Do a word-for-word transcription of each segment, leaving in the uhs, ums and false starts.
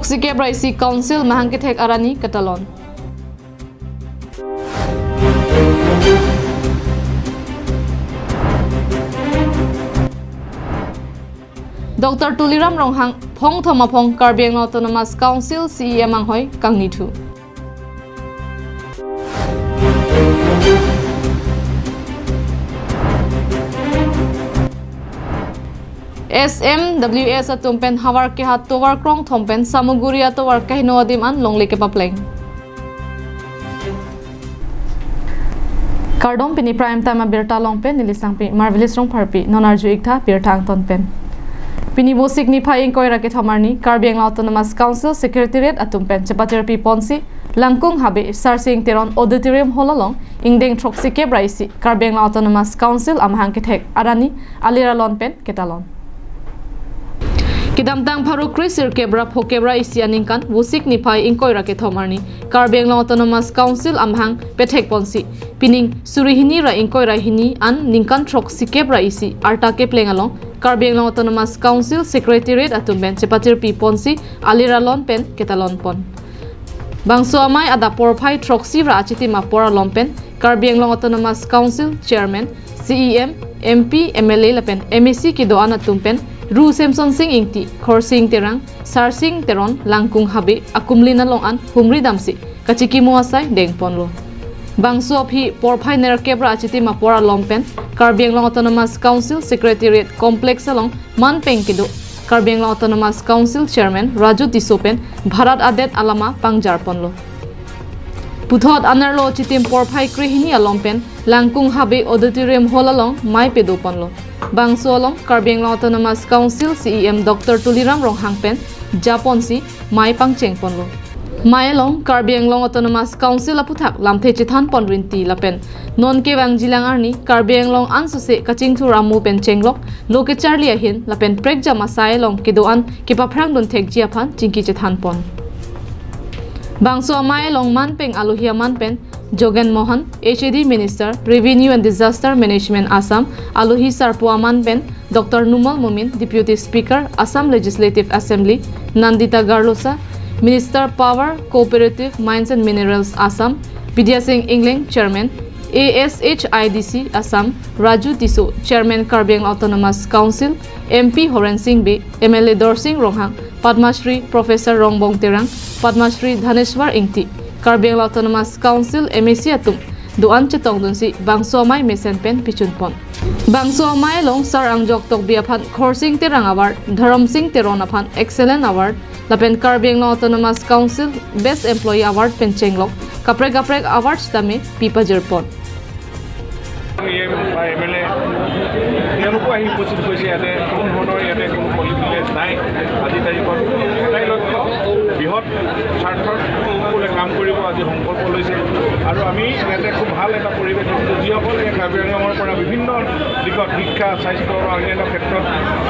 Throksi kep ra isi Council mahang kethek arni ketalon. Doctor Tuliram Ronghang phongthom aphong Karbi Anglong Autonomous Council C E M anghoi kangnithu. S M W S atum pen havar kehat tovar krongthom pen Samaguri atovar kaheno adim an longle kepapleng. Kardom, pini Prime Time abirta along pen neli sangpi Marvelous Rongpharpi, non arju-ik tha birta angton pen. Pini Vosik niphai ingkoi ra kethom arni Karbi Anglong Autonomous Council Secretariat atum pen chepatirpi ponsi Langkung Habe Sarsing Teron Auditorium Hall along ingdeng throksi kep ra isi Karbi Anglong Autonomous Council amahang kethek arni alir alon pen ketalon. Kedamtang pharo kre sirkep ra phokep ra isi aningkan Vosik niphai ingkoi ra kethom arni Karbi Anglong Autonomous Council amahang pethek ponsi pining suri hini ra ingkoi ra hini an ningkan throksi kep ra isi arta kepleng along Karbi Anglong Autonomous Council Secretariat atum pen chepatirpi ponsi alir alon pen ketalon pon. Bangso amei adap porphai throksi ra achitim apor along pen Karbi Anglong Autonomous Council Chairman, C E M, M P, M L A lapen M A C kedo-an atum pen Ru Semson Sing Ingti, Khorsing Terang, Sarsing Teron, Langkung Habe akumlin along an humri damsi kachikimo asai dengponlo. Bangso aphi porphai nerkep ra achitim apor along pen Karbi Anglong Autonomous Council Secretariat Complex along manpeng kedo Karbi Anglong Autonomous Council Chairman Raju Tisso pen Bharat adet alama pangjar ponlo. Puthot anerlo chitim porphai kre hini along pen Langkung Habe Auditorium Hall along mei pedo ponlo. Bangso along Karbi Anglong Autonomous Council C E M Doctor Tuliram Ronghang pen japonsi mei pangcheng ponlo. Mei along Karbi Anglong Autonomous Council aphuthak lamthe chethan pon rinti lapen non kevangjilang arni Karbi Anglong ansose kachingthur amo pen chenglok, lo kecharli ahin lapen prekjam asai along kedo-an kepaphrang dun thekji aphan chingki chethan pon. Bangso amei along manpeng alohi aman pen Jogen Mohan, H A D Minister, Revenue and Disaster Management Assam, alohi sarpo aman pen Doctor Numal Momin, Deputy Speaker, Assam Legislative Assembly, Nandita Garlosa, Minister Power, Cooperative, Mines and Minerals, Assam, Bidya Sing Engleng, Chairman, A S H I D C, Assam, Raju Tisso, Chairman, Karbi Anglong Autonomous Council, M P Horen Sing Bey, M L A Dorsing Ronghang, Padma Shri Professor Rongbong Terang, Padma Shri Dhaneshwar Ingti, Karbi Anglong Autonomous Council M A C atum do-an chetong dunsi bangso amei mesen pen pichun pon. Bangso amei along Sar Angjok Tokbi aphan Khorsing Terang Award, Dharam Sing Teron aphan Excellent Award, lapen Karbi Anglong Autonomous Council Best Employee Award pen chenglok kaprek kaprek awards tame pi pajir pon. M বা M L A, তেওঁলোকো আহি উপস্থিত হৈছে ইয়াতে। কোনো ধৰণৰ ইয়াতে কোনো পলিটিকেল নাই। আজিৰ তাৰিখত এটাই লক্ষ্য, বৃহৎ স্বাৰ্থৰ সকলোৱে কাম কৰিব, আজি সংকল্প লৈছে। আৰু আমি ইয়াতে খুব ভাল এটা পৰিৱেশ দেখিছোঁ। যিসকলে কাৰ্বি আংলঙৰ পৰা বিভিন্ন দিশত শিক্ষা, স্বাস্থ্য আৰু অন্যান্য ক্ষেত্ৰত,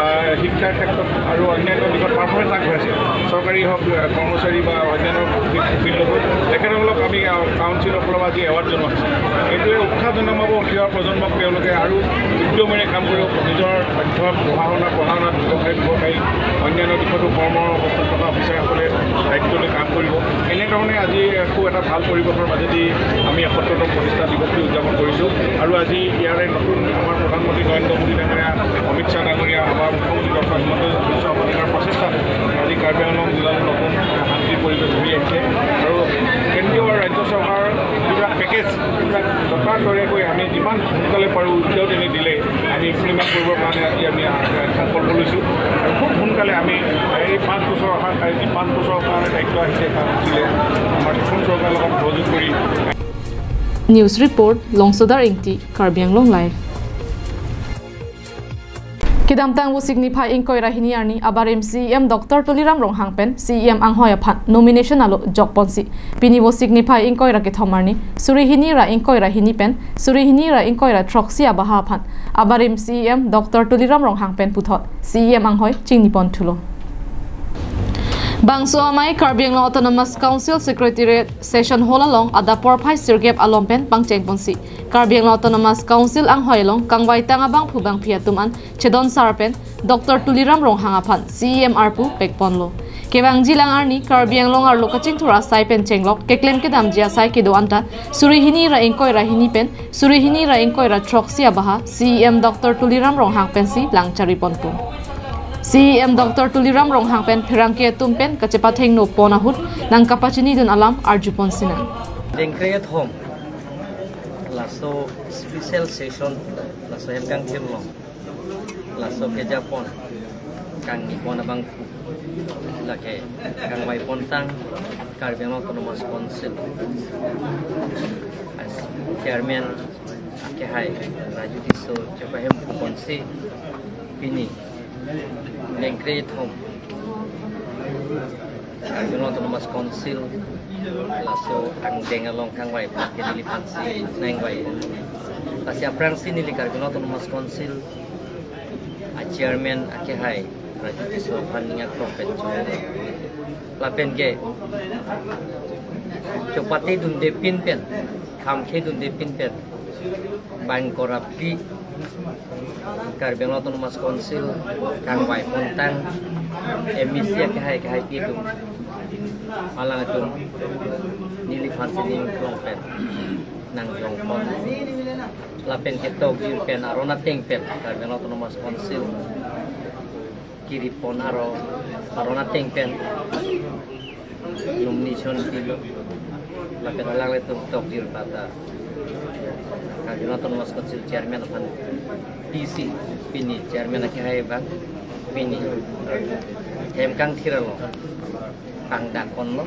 আহ, শিক্ষাৰ ক্ষেত্ৰত আৰু অন্যান্য দিশত পাৰফৰ্মেঞ্চ আগবঢ়াইছে, চৰকাৰী হওক, আহ, কৰ্মচাৰী বা অন্যান্য ফিল্ডতো, তেখেতসকলক আমি, আহ, কাউন্সিলৰ ফালৰ পৰা আজি এৱাৰ্ড জনোৱা হৈছে। এইটোৱে উৎসাহ জনোৱা হ'ব উঠি অহা প্ৰজন্মক, তেওঁলোকে আৰু উদ্যমেৰে কাম কৰিব, নিজৰ অধ্যয়ন, পঢ়া শুনা, পঢ়া শুনাত ব্যৱসায়, ব্যৱসায়ী, অন্যান্য দিশতো কৰ্মসংস্থাপন অফিচাৰসকলে দায়িত্ব লৈ কাম কৰিব। এনেধৰণে আজি আকৌ এটা ভাল পৰিৱেশৰ মাজেদি আমি এসত্তৰতম প্ৰতিষ্ঠা দিৱসটো উদযাপন কৰিছোঁ। আৰু আজি ইয়াৰে নতুন আমাৰ প্ৰধানমন্ত্ৰী নৰেন্দ্ৰ মোদী ডাঙৰীয়া, অমিত শ্বাহ ডাঙৰীয়া, আমাৰ মুখ্যমন্ত্ৰী ডক্টৰ হিমন্ত বিশ্ব শৰ্মা ডাঙৰীয়াৰ প্ৰচেষ্টাত আজি কাৰ্বি আংলং জিলালৈ নতুন শান্তিৰ পৰিৱেশ ঘূৰি আহিছে। আৰু কেন্দ্ৰীয় আৰু ৰাজ্য চৰকাৰৰ যিবিলাক পেকেজ, যিবিলাক যথাযথকৈ আমি যিমান সোনকালে পাৰোঁ, এতিয়াও তেনে দিলে আমি ইমপ্লিমেণ্ট কৰিবৰ কাৰণে আজি আমি সংকল্প লৈছোঁ। আৰু খুব সোনকালে আমি এই পাঁচ বছৰ অহা, এই পাঁচ বছৰৰ কাৰণে দায়িত্ব আহিছে, তাত দিলে আমাৰ অসম চৰকাৰৰ লগত সহযোগ কৰি। News report, Longsodar Ingti, Karbi Anglong Live. Kedamtang Vosik niphai ingkoi ra hini arni abarim C E M Doctor Tuliram Ronghang pen C E M anghoi aphan nomination alo jokponsi pini Vosik niphai ingkoi ra kethom arni suri hini ra ingkoi ra hini pen suri hini ra ingkoi ra throksi abaha aphan abarim C E M Doctor Tuliram Ronghang pen puthot C E M anghoi chingniponthulo. Bangso amei Karbi Anglong Autonomous Council Secretariat Session Hall along adap porphai sirkep along pen pangchengponsi Karbi Anglong Autonomous Council anghoi along kangvaitang abangphu bangphi atum an chedon sar pen Doctor Tuliram Ronghang aphan C E M arpu pekponlo. Kevangjilang arni Karbi Anglong arlo kachingthur asai pen chenglok keklem kedamji asai kedo anta suri hini ra ingkoi ra hini pen suri hini ra ingkoi ra throksi abaha C E M Doctor Tuliram Ronghang pensi lang chari ponpo. C E M Doctor Tuliram Ronghang pen pherangke atum pen kachepathengno pon ahut nangkapachinidun alam arju pon sinang. Dengkre thom laso special session, laso hem kangthir along, laso kejapon kangni pon abang lake kangvai pontang Karbi Anglong Autonomous Council as chairman akehai Raju Tisso chepahem ponsi pini dengkre thom Karbi Anglong Autonomous Council laso angdeng along kangvai ke neliphansi nangvai. Lasi aphrangsi neli Karbi Anglong Autonomous Council a chairman akehai Raju Tisso aphan ning aklong pen chong. Lapen ke chopate dunde pin pen, khamkhe dunde pin pen, bang korapli Karbi Anglong Autonomous Council kangvai pontang M A C akehai kehai pi atum, alangtum neliphansi ning aklong pen nangjong pon. Lapen ke tokjir pen aron ateng pen Karbi Anglong Autonomous Council kiri pon aro aron ateng pen nomination pilo. Lapen alanglitum tokjir pata Karbi Anglong Autonomous Council chairman aphan P C, pini chairman akehai abang pini hem kangthir along pangdak ponlo.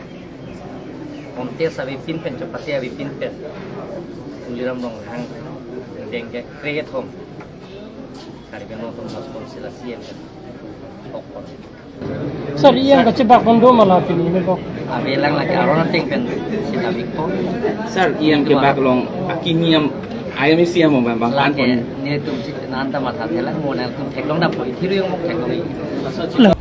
Contest avepin pen, chopate avepin pen Tuliram Ronghang dengkre thom Karbi Anglong Autonomous Council a C E M pen ok pon. Sir, E M kachebak pon do ma la pini ne kok? Avelang lake aron ateng pen sitame kok. Sir, E M kebak along akimi am I M A C am bang bang lake pon. Netum si nanta matha thelang mo nangtum theklong dappo, ithiru yang mok theklong.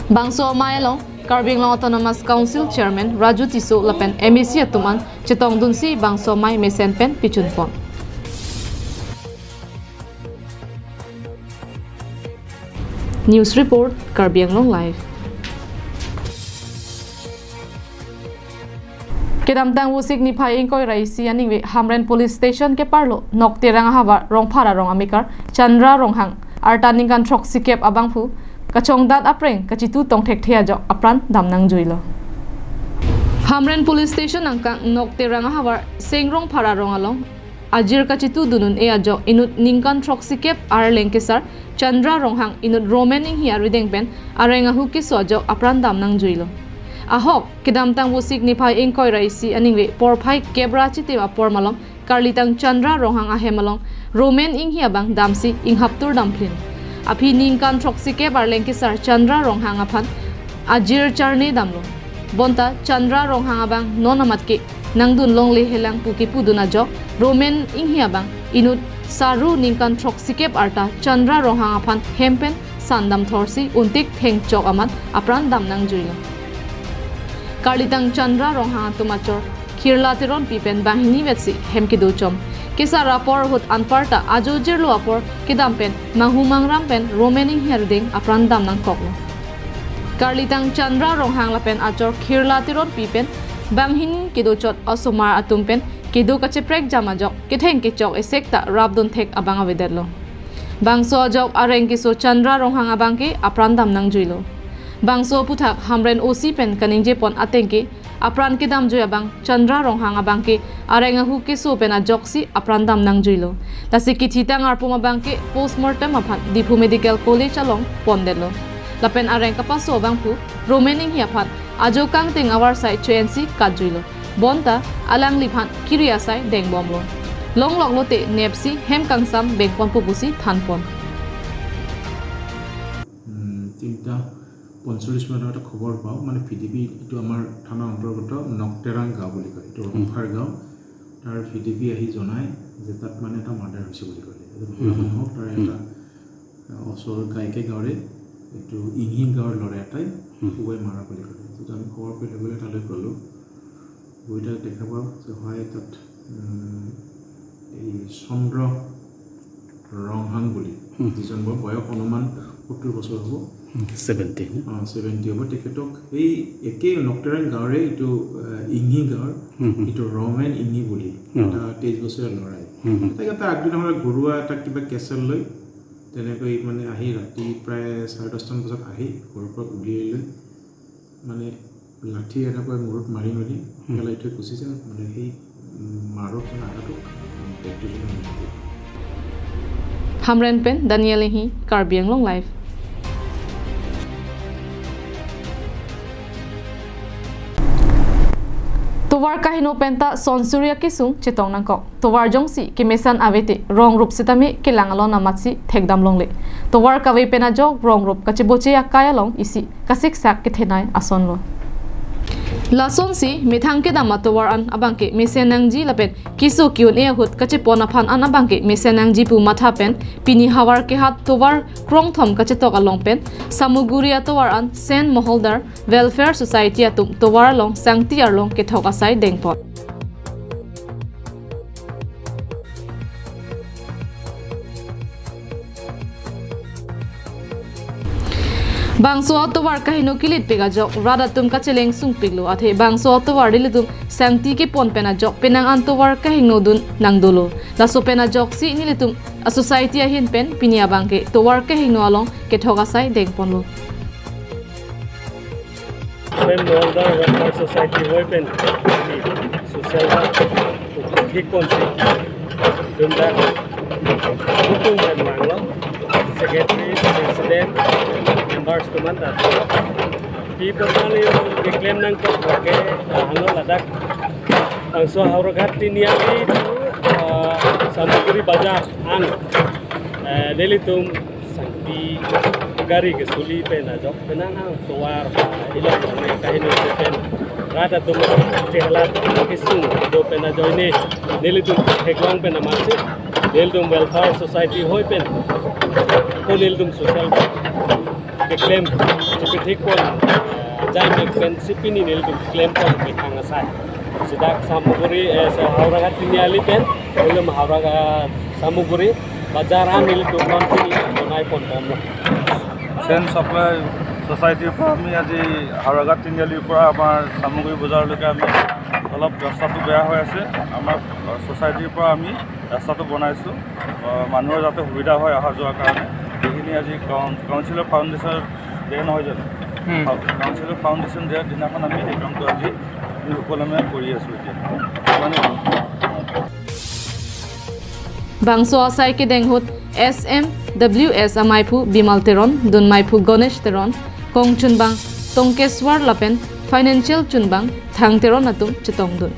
Bangso amei along Karbi Anglong Autonomous Council Chairman Raju Tisso lapen M A C atum an chetongdunsi bangso amei mesen pen pichun pon. News report, Karbi Anglong Live. Kedamtang Vosik niphai ingkoi ra isi aningve Hamren Police Station keparlo Nokterang ahavar Rongphar arong amekar Chandra Ronghang arta ningkan throksikep abangphu kachongdat apreng kachitu tongthekthe ajok apran damnangjuilo. Hamren Police Station angkang Nokterang ahavar Seng Rongphar arong along ajir kachitu dun un-e ajok inut ningkan throksikep arleng kesar Chandra Ronghang inut Romen Inghi arideng pen areng ahu keso ajok apran damnangjuilo. Ahok, kedamtang Vosik niphai ingkoi ra isi aningve porphai kep ra chitim apor malom karlitang Chandra Ronghang ahem along Romen Inghi abang damsi inghaptur damphlin. Aphi ningkan throksikep arleng kesar Chandra Ronghang aphan ajir charne damlo. Bonta Chandra Ronghang abang non amat ke nangdun longle helang pu kepudun ajok Romen Inghi abang inut saru ningkan throksikep arta Chandra Ronghang aphan hem pen sandam thorsi untik thengchok amat apran damnangjuilo. Karlitang Chandra Ronghang atum achor Khirla Teronpi pen banghini vetsi hem kedo chom. Kesar apor ahut anparta ajo jirlo apor kedam pen manghu mangram pen Romen Inghi arideng apran damnangkoklo. Karlitang Chandra Ronghang lapen achor Khirla Teronpi pen banghini kedochot osomar atum pen kedo kacheprek jam ajok ketheng kechok esek ta rapdun thek abang avedetlo. Bangso ajok areng keso Chandra Ronghang abang ke apran damnangjuilo. Bangso aphuthak Hamren O C pen kaningjepon ateng ke apran kedamjui abang Chandra Ronghang abang ke areng ahu keso pen ajoksi apran damnangjuilo. Lasi kithitang arpum abang ke postmortem aphan Diphu Medical College along pondetlo. Lapen areng kapaso abangphu Romen Inghi aphan ajo kangting avarsai cho-ensi katjuilo. Bonta alangliphan kiri asai dengbomlo. Longlok lote nepsi hem kangsam bengponpo pusi thanpon. উম, তিনিটা পঞ্চল্লিছ মানত এটা খবৰ পাওঁ, মানে V D P, এইটো আমাৰ থানা অন্তৰ্গত নকটেৰাং গাঁও বুলি কয়, এইটো হুম। ৰংফাৰ গাঁও। তাৰ ভি ডি পি আহি জনায় যে তাত মানে এটা মাৰ্ডাৰ হৈছে বুলি কয়। এইটো হুম, বুঢ়া হুম। মানুহ, তাৰ হুম। এটা, আহ, ওচৰৰ গাইকে গাঁৱৰে এইটো ইংহিং গাঁৱৰ ল'ৰা এটাই হুম। কোবাই মাৰা বুলি ক'লে। তেতিয়া আমি খবৰ পাই লগে লগে তালৈ গ'লোঁ। গৈ তাত দেখা পাওঁ যে হয় তাত, উম, এই চন্দ্ৰ ৰংহাং বুলি হুম। যিজন, বৰ বয়স অনুমান সত্তৰ বছৰ হ'ব। ছেভেণ্টি ন? অ, ছেভেণ্টি হ'ব। তেখেতক এই একেই নকটেৰাং গাঁৱৰে এইটো, আহ, ইংহি গাঁৱৰ, হুম, হুম। এইটো ৰমেন ইংহি বুলি, হুম। এটা তেইছ বছৰীয়া ল'ৰাই। হুম, হুম। তাক এটা আগদিনা সময়ত ঘৰুৱা এটা কিবা কেচেল লৈ তেনেকৈ মানে আহি ৰাতি প্ৰায় চাৰে দহটামান বজাত আহি ঘৰৰ পৰা উলিয়াই লৈ মানে লাঠি এনেকৈ মূৰত মাৰি মাৰি হুম। পেলাই থৈ গুচি যায়। মানে সেই, উম, মাৰৰ মানে আঘাতত, উম, ব্যক্তিজনৰ মৃত্যু। Hamren pen Daniel Inghi, Karbi Anglong Live. Tovar kaheno penta sonsuri akesung chetong nangkok. Tovar jongsi kemesan avete rong rup sitame kelang alon amatsi thekdam longle. Tovar kave pen ajok rong rup kacheboche akai along isi kasiksak kethenei asonlo. Lasonsi methang kedam atovar an abangke mesen nangji lapen keso ke-un-e ahut kachepon aphan an abangke mesen nangji pu matha pen pini Howraghat tovar krongthom kachetok along pen Samuguri atovar an Sen Moholdar Welfare Society atum tovar along sangti arlong kethok asai dengpon. Bangso atovar kaheno kilitpik ajok rat atum kacheleng sungpiklo, athe bangso atovar nelitum sangti kepon pen ajok penang an tovar kahengnodun nangdolo. Laso pen ajoksi nelitum a-society ahin pen pini abangke tovar kehingno along kethok asai dengponlo. Sen Moholdar Welfare Society hoi pen pini social work thik ponsi dundak hukum pen manglo, secretary, president, members atum anta. Pi pemali keklem nangkok lake, ah, hangno ladak. Bangso Howraghat Tiniali to, ah, Samuguri Bazar an, eh, nelitum sangti gari kesuli pen ajok penang an tovar, ah, ilong longni kaheno pen rat atum chehelat kesung do pen ajoine nelitum theklong pen amatsi nelitum Welfare Society hoi pen ko nelitum social keklem chepethek pon, eh, jai mek pensi pini nelitum keklem pon methang asai. Seta Samuguri, eh, se Howraghat Tiniali pen, nelitum Howraghat Samuguri Bazar an nelitum non pini bonai pon bomlo. Sen Supply Society ৰ পৰা আমি আজি হাওৰাঘাট তিনিআলিৰ পৰা আমাৰ চামগুৰি বজাৰলৈকে আমি অলপ ৰাস্তাটো বেয়া হৈ আছে। আমাৰ ছ'চাইটিৰ পৰা আমি ৰাস্তাটো বনাইছোঁ, আহ, মানুহৰ যাতে সুবিধা হয় অহা যোৱাৰ কাৰণে। সেইখিনি আজি কাউন-, কাউন্সিলৰ ফাউণ্ডেশ্যন ডে নহয় জানো? হুম। কাউ-, কাউন্সিলৰ ফাউণ্ডেশ্যন ডেৰ দিনাখন আমি এই কামটো আজি আমি সুকলমে কৰি আছোঁ এতিয়া। মানে, Bangso asai kedeng ahut S M W S amaiphu Bimal Teron, dunmaiphu Ganesh Teron, kongchunbang Tongkeswar lapen financial chunbang Thang Teron atum chetongdun.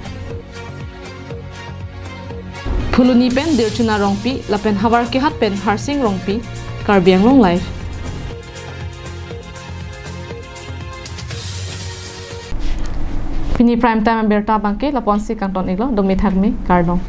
Phuloni pen Dirchuna Rongpi lapen Howraghat pen Harsing Rongpi, Karbi Anglong Live. Pini Prime Time abirta abangke lapu-ansi kangton-iklo, dome thakme, kardom.